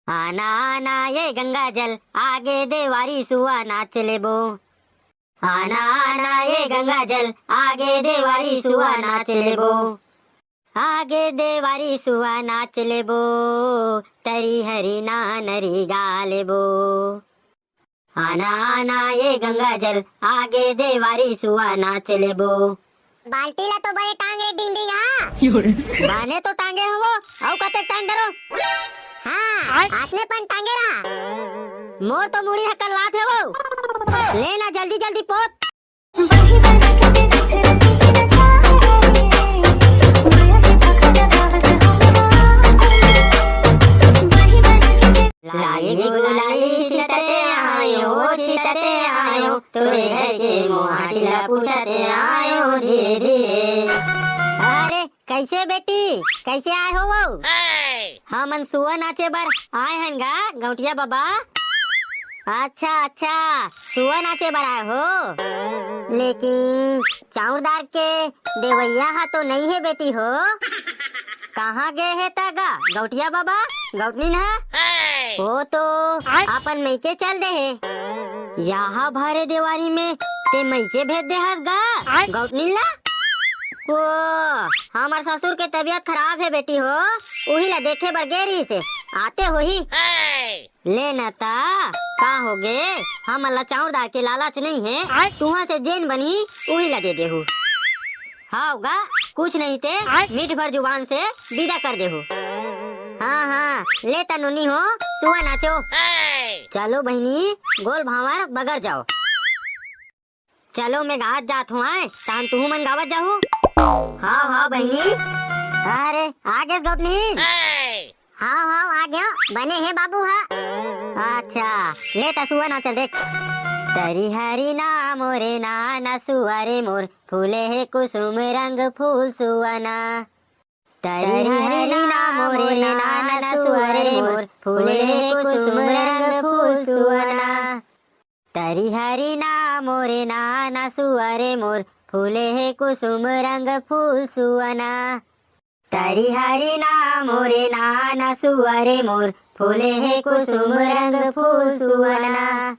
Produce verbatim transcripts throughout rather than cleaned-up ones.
आना आना ये गंगा जल, आगे देवारी सुआ नाच लेबो। आना आना ये गंगा जल, आगे देवारी सुआ नाच लेबो। आगे देवारी सुआ नाच लेबो, तरी हरी नानरी गा लेबो। आना आना ये गंगा जल, आगे देवारी सुआ नाच लेबो। बाल्टी ला तो बने टांगे डिंग डिंग, हाँ। बाने तो टांगे हवो, अउ कतेक टांग डरो। हाँ, आतने पन टांगे रहा। मोर तो मुड़ी हकल लात हवो। ले ना जल्दी जल्दी पोत। लाली गुलाली छितते आयो, छितते आयो, तोरे घर के मोहाटी ला पूछते आयो धीरे धीरे। अरे, कैसे बेटी, कैसे आए हो वो? हमन सुआ नाचे बर आए हन गा, गौटिया बाबा। अच्छा, अच्छा, सुआ नाचे बर आए हो, लेकिन चाउर दार के देवैया हा तो नहीं है बेटी हो। कहाँ गए है ता गा गौटिया बाबा, गौटनीन हा? वो तो अपन मइके चल दे है। यहाँ भरे देवारी में ते मइके भेज दे हस गा गौटनीन ला। वो हमर ससुर के तबीयत खराब है बेटी हो, उही ला देखे बर गे रहिस हे, आते होही। ले न ता, का होगे? हमन ला चाउर दार के लालच नइ हे, तुहा से जेन बनही उही ला दे देहू। हाव गा, कुछ नहीं ते मीठ भर जुबान से विदा कर देहू। हाँ हाँ, ले ता नोनी हो, सुआ नाचो। चलो बहिनी, गोल भांवर बगर जाओ। चलो, मैं गावत जात हूँ, आय, तहन तुहू मन गावत जाहू। हाव, हाव, बहिनी। अरे, आ गेस गौटनी। हाव, हाव, आ गयो। बने हे बाबू हा। अच्छा, ले त सुआ ना चल देख। तरी हरी ना मोरे ना, ना सुआ रे मोर, फूले हे कुसुम रंग फूल सुआ ना। तरी हरी ना मोरे ना, ना सुआ रे मोर, फूले हे कुसुम रंग फूल सुआ ना। तरी हरी ना मोरे ना, ना सुआ रे मोर, फूले हे कुसुम रंग फूल सुआ ना। तरी हरी ना मोरे ना, ना सुआ रे मोर, फूले हे कुसुम रंग फूल सुआ ना।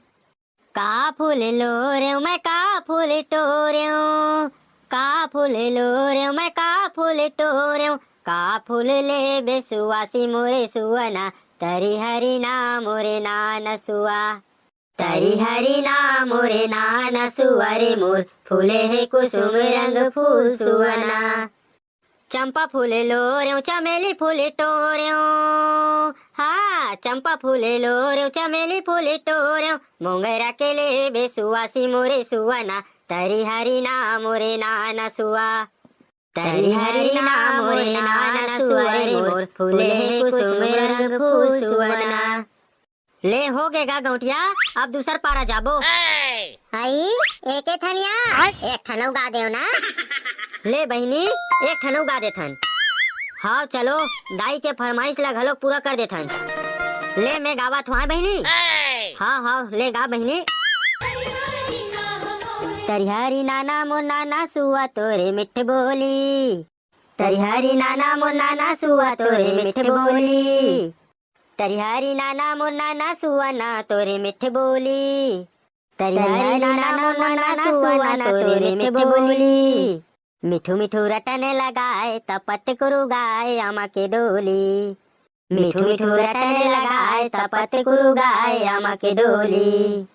का फूल लोरेंव मैं, का फूल टोरेंव, का फूल लोरेंव मैं, का फूल टोरेंव, का फूल लेबे सुआसी मोरे सुआ ना, तरी हरी ना मोरे ना, ना सुआ। तरी हरी ना मोरे ना, ना सुआ रे मोर, फूले हे कुसुम रंग फूल सुआ ना। चंपा फूल लोरेंव, चमेली फूल टोरेंव, हाँ, चंपा फूल लोरेंव, चमेली फूल टोरेंव, मोंगरा के लेबे सुआसी मोरे सुआ ना, तरी हरी ना मोरे ना, ना सुआ। तरी हरी ना मोरे ना, ना सुआ रे मोर, फूले हे कुसुम रंग फूल सुआ ना। ले हो गे गा गौटिया, अब दूसर पारा जाबो। हई, एके ठन या, एक ठन अउ गा देव ना। ले बहिनी, एक ठन अउ गा देथन। हाव चलो, दाई के फरमाइश ला घलो पूरा कर देथन। ले मैं गावत हूँ, हाँ बहिनी। हाव हाव, ले गा बहिनी। तरिहरी नाना मोर नाना सुआ तोरे मिठ बोली। तरिहरी नाना मोर नाना सुआ तोरे मिठ बोली। तरिहरी नाना मोर नाना सुआ ना तोरे मिठ बोली। तरिहरी नाना मोर नाना सुआ ना तोरे मिठ बोली। मिठू मिठू रटने लगाए त पतकुरु गाए आमा के डोली। मिठू मिठू रटने लगाए त पतकुरु गाए आमा के डोली।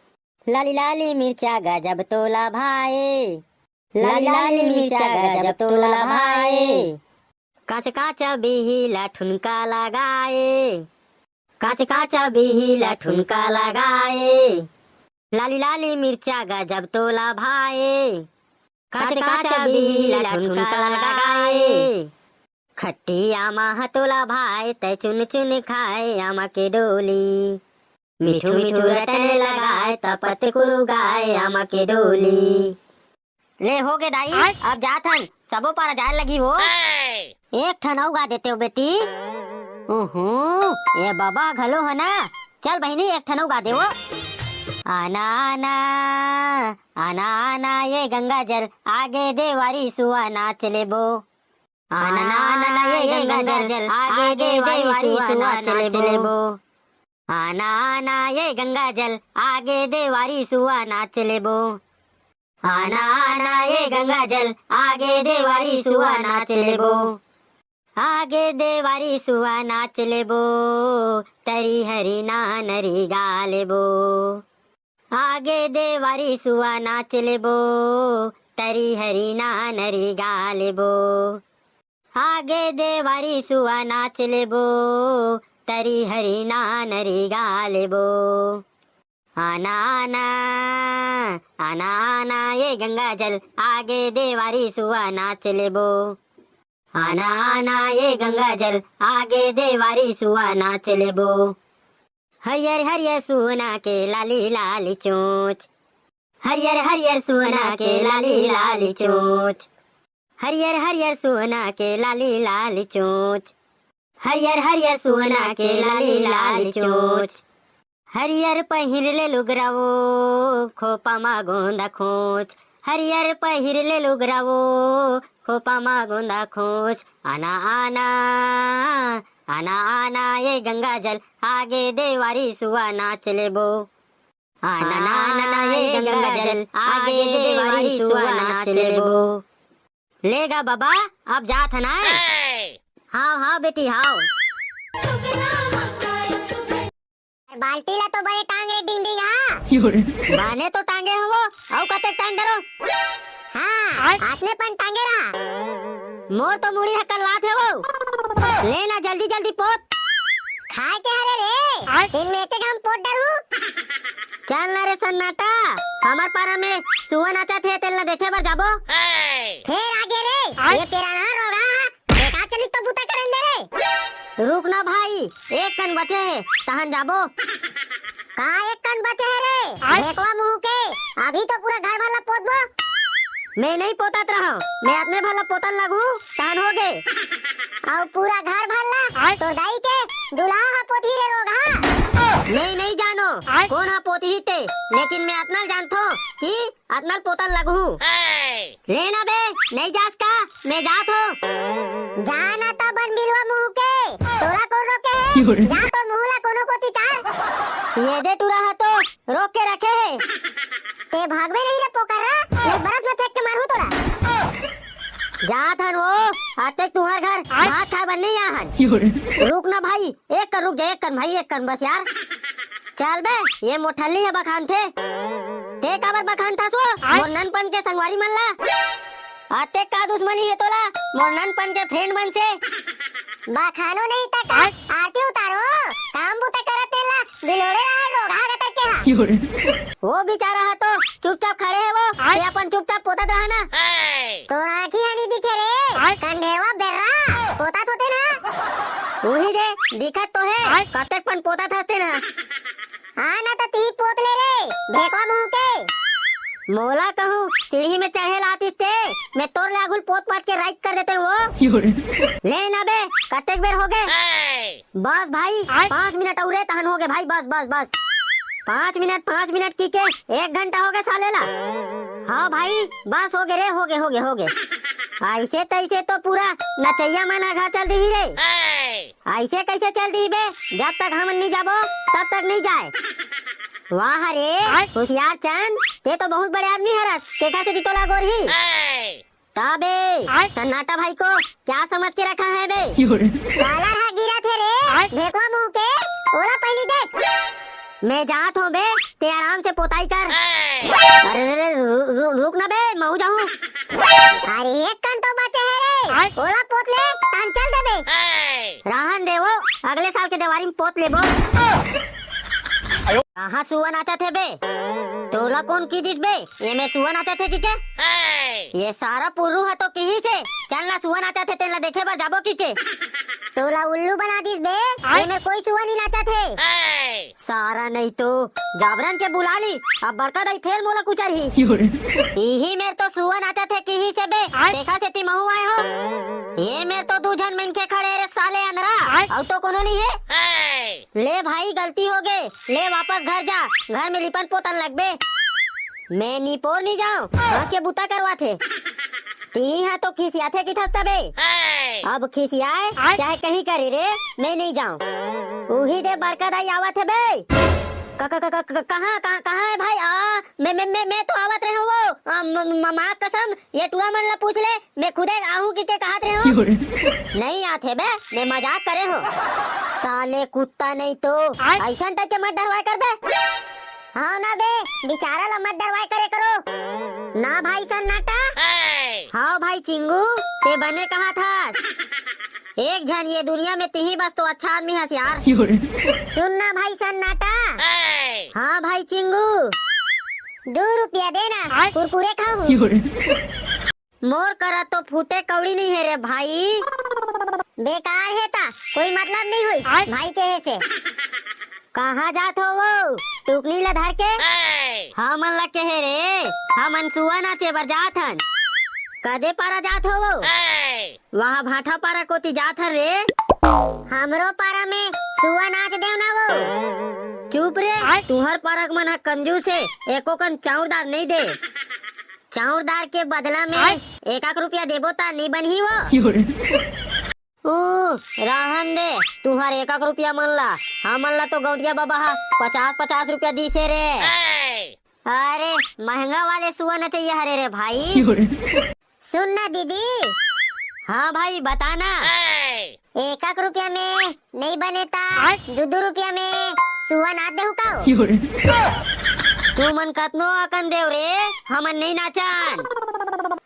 लाली लाली मिर्चा गजब तोला भाए। लाली लाली मिर्चा गजब तोला भाए। काच काच बिही ला ठुनका लगाए। काच काच बिही ला ठुनका लगाए। लाली लाली मिर्चा गजब तोला भाए। काच काच बिही ला ठुनका लगाए। खट्टी आमा ह तोला भाए, तै चुन चुन खाए आमा के डोली। मिठू मिठू रटने लगाए, त पतकुरु गाए आमा के डोली। ले हो गे दाई, अब जात हन, सबो पारा जाए लगी हो। एक ठन अउ गा देते हो बेटी। ओहो, ये बाबा घलो है ना। चल बहिनी, एक ठन अउ गा दे वो। आना आना, आना आना ये गंगा जल, आगे देवारी सुआ नाच लेबो। आना आना ये गंगा जल, आगे देवारी सुआ नाच लेबो। आना आना ये गंगा जल, आगे देवारी सुआ नाच लेबो। आना आना ये गंगा जल, आगे देवारी सुआ नाच लेबो। आगे देवारी सुआ नाच लेबो, तरी हरी नानरी गा लेबो। आगे देवारी सुआ नाच लेबो, तरी हरी नानरी गा लेबो। आगे देवारी सुआ नाच लेबो, तरी हरी नानरी गा लेबो। आना आना, आना आना ये गंगा जल, आगे देवारी सुआ नाच लेबो। आना आना ये गंगा जल, आगे देवारी सुआ नाच लेबो। हरियर हरियर सुअना के लाली लाली चोंच, हरियर हरियर सुअना के लाली लाली चोंच, हरियर हरियर सुअना के लाली लाली चोंच, हरियर हरियर सुअना के लाली लाली चोंच। हरियर पहिर ले लुगरा वो, खोपा मा गोंदा खोंच। हरियर पहिर ले लुगरा वो, खोपा मा गोंदा खोंच। आना आना, आना आना ये गंगा जल, आगे देवारी सुआ नाच लेबो। आना आना ये गंगा जल, आगे देवारी सुआ नाच लेबो। ले गा बाबा, अब जात हन ना। हाव हाव बेटी हाव। बाल्टी ला तो बने टांग रे डिंग डिंग हा। बने तो टांगे हवो, अउ कतेक टांग डरो। हाँ, आय। आतने पन टांगे रहा। मोर तो मुड़ी ह कल्लात हवो। ले ना जल्दी जल्दी पोत। खाए के हरे रे, आय। दिन में एक घाम पोत डरू। चल ना रे सन्नाटा, हमर पारा में सुआ नाचत हे, तेन ला देखे बर जाबो। फेर आगे रे, आय। ये पेराना रोगा, एकात कनिक तो बूता करन दे रे। रुक ना भाई, एक कन बचे हे, तहन जाबो। का एक कन बचे हे रे? आय। भेकवा मुंह के, अभी तो पूरा घर भर ला पोतबो। मैं नहीं पोतात रहव, मैं अपने भर ला पोतन लगू, तहन हो गे। अउ पूरा घर भर ला, आय। तोर दाई के दुल्हा हा पोतही रे रोगहा। मैं नहीं जानो, आय। कोन हा पोतही ते, लेकिन मैं अतना जानथो कि अतनल पोतन लगहू। ले ना बे, नहीं जास का? मैं जात हो। जा ना तो बन बिलवा मुंह के, तोला कोन रोके हे? जा तो मुंह ला कोनो कोती टार। ये दे टुरा हा तो रोक के रखे हे। ते भागबे नहीं रे पोकर्रा, नहीं बरस में फेंक के मारहू तोला। जात हन वो, आते तुहर घर भात खाए बर नहीं आहन। रुक ना भाई, एक कर रुक जा, एक कर भाई, एक कर बस यार। चल बे, ये मोठल्ली हे बखानथे। ते काबर बखानथस वो? आय। मोर ननपन के संगवारी मन ला। अतेक का दुश्मनी हे तोला मोर ननपन के फ्रेंड मन से? बखानो नहीं त का? आय। आरती उतारो, काम बूता करत तेला बिलोड़े रहा रोगहा गतर के हा। वो बेचारा हा तो चुपचाप खड़े हे वो, आय। ते अपन चुपचाप पोतत रहा ना। तोर आँखी ह नी दिखे रे, आय। कंढेरवा बेर्रा, पोतात होते ना। उही रे, दिखत तो हे, आय। कतेक पन पोतात हसते ना। आ ना त तिही पोत ले रे, भेकवा मुंह के। मोला कहूँ, सीढ़ी में चढ़े ला आतिस ते, मैं तोर ले आगुल पोत पात के राइट कर देते वो। ले ना बे, कतेक बेर हो गे? बस भाई, आय। पाँच मिनट अउ रे, तहन हो गे भाई, बस, बस, बस। पाँच मिनट, पाँच मिनट की के एक घंटा हो गे साले ला। हाँ भाई, बस हो गे रे, हो गे, हो गे, हो गे। ऐसे तैसे तो पूरा नचैया मन आघा चल दिही रे। ऐसे कैसे चल दिही बे? जब तक हमन नहीं जाबो, तब तक नहीं जाए। वाह रे, आय। होशियार चंद, ते तो बहुत बड़े आदमी हरस, तेखा से तोला गोरही। तबे आय। सन्नाटा भाई को क्या समझ के रखा है बे? कालर हा गिरा थे रे, आय। भेकवा मुंह के, ओला पहली देख। मैं जात हूँ बे, ते आराम से पोताई कर। अरे रे रे, रु, रु, रुक ना बे, मैं जाऊँ। अरे एक कन तो बचे है रे, आय। ओला पोत ले, तहन चल दे बे। रहन दे वो, अगले साल के देवारी में पोत लेबो। कहाँ सुआ नाचत हे बे? तोला कोन की दिस बे? ये में सुआ नाचत हे की के? ये सारा पुर्रू ह तो किही से, चल ना सुआ नाचत हे, तेन ला देखे बर जाबो की के? तोला उल्लू बना दिस बे, आय। ये में कोई सुआ नहीं नाचत हे। सारा नहीं तो जाबरन के बुला लीस, अब बड़का दाई फेर मोला कुचरही। इही मेर तो सुआ नाचत हे किही से बे, आय। देखा सेती महू आए हो। ये मेर तो दू झन मनखे खड़े रे साले अनरा, आय। अउ तो कोनो नहीं हे। ले भाई, गलती हो गे, ले वापस घर जा, घर में लिपन पोतन लगबे। मैं नी पोर नी जाओ, हंस के बूता करवाथे। तिही हा तो खिसियाथे किथस तबे। अब खिसियाए चाहे कहीं करे रे, मैं नहीं जाऊं। उही दे बड़का दाई आवत हे बे। क-, क-, क-, क-, क-, कहाँ, कहाँ, कहाँ है भाई? आ, मैं, मैं, मैं, मैं तो आवत रहे हूँ वो। आ, म-, म-, माँ कसम, ये टूरा मन ला पूछ ले, मैं खुदे आहूँ किके कहत रहे हूँ। नहीं आथे बे, मैं मजाक करे हूँ। साले कुत्ता नहीं तो। आय? ऐसन टाइप के मत डरवाए कर बे। हाँ ना बे, बिचारा ला मत डरवाए करे करो। ना भाई सन्नाटा। हाँ भाई चिंगू, ते बने कहा था। एक झन ये दुनिया में तिही बस तो अच्छा आदमी हस यार। सुन ना भाई सन्नाटा। हाँ भाई चिंगू, दू रुपया देना, आय? कुरकुरे खाहूँ। मोर करा तो फूटे कौड़ी नहीं है रे भाई। बेकार है ता, कोई मतलब नहीं हुई आय? भाई कहे से। कहाँ जात हो वो टुकनी ला धर के? हमन ला कहे रे, हमन सुआ नाचे बर जात हन। कदे पारा जात हो वो? वहाँ भाठा पारा कोती जात हन रे। हमरो पारा में सुआ नाच देव ना वो। चुप रे, आय? तुहर पारा के मन ह कंजूस हे, एको कन चाउर दार नहीं दे। चाउर दार के बदला में आय? एक आख रुपया देबो ता नहीं बनही वो। ओ, रहन दे, तुहर एक आख रुपया मन ला, हमन ला तो गौटिया बाबा हा पचास पचास रुपया दीसे रे। अरे, महंगा वाले सुआ नचैया हरे रे भाई। सुन ना दीदी। हाँ भाई, बता ना। एक आख रुपया में नहीं बने ता, आय? दू दू रुपया में सुआ नाच देहू का? तू मन कतनो अकन देव रे, हमन नहीं नाचन।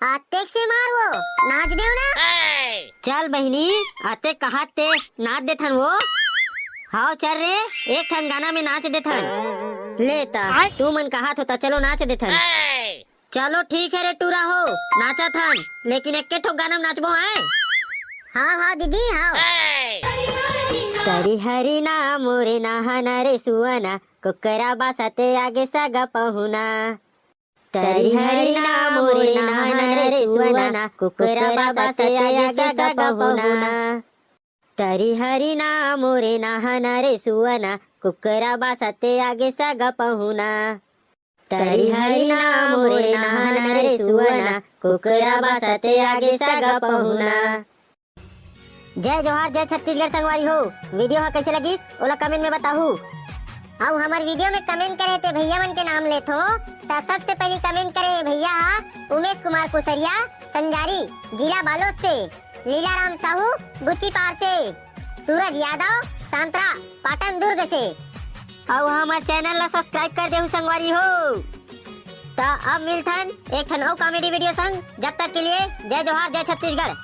अतेक से मार वो, नाच देव ना। चल बहिनी, अतेक कहात ते नाच देथन वो। हाव चल रे, एक ठन गाना में नाच देथन। ले ता, आय? तू मन कहात हो ता चलो नाच देथन। चलो ठीक है रे टूरा हो, नाचत हन, लेकिन एक्के ठो गाना में नाचबो आय। हाँ, हाँ दीदी, हाँ। तरी हरी ना मोरे नहाना रे सुअना, कुकरा बासा ते आगे सगा पहुना। तरी हरी ना मोरे नहाना रे सुअना, कुकरा बासा ते आगे सगा पहुना। तरी हरी ना मोरे नहाना रे सुअना, कुकरा बासा ते आगे सगा पहुना। तरी हरी ना मोरे नहाना रे सुअना, कुकरा बासा ते आगे सगा पहुना। जय जोहार, जय छत्तीसगढ़ संगवारी हो। वीडियो हा कैसे लगिस, ओला कमेंट में बताहू। अउ हमर वीडियो में कमेंट करे ते भैया मन के नाम लेथो, त सबसे पहली कमेंट करे भैया हा उमेश कुमार कुसरिया, संजारी, जिला बालोद से, लीलाराम साहू, गुच्ची पार से, सूरज यादव, सांतरा, पाटन दुर्ग से। अउ हमर चैनल ला सब्सक्राइब कर देहू संगवारी हो। त अब मिलथन एक ठन अउ कॉमेडी वीडियो संग, जब तक के लिए जय जोहार, जय छत्तीसगढ़।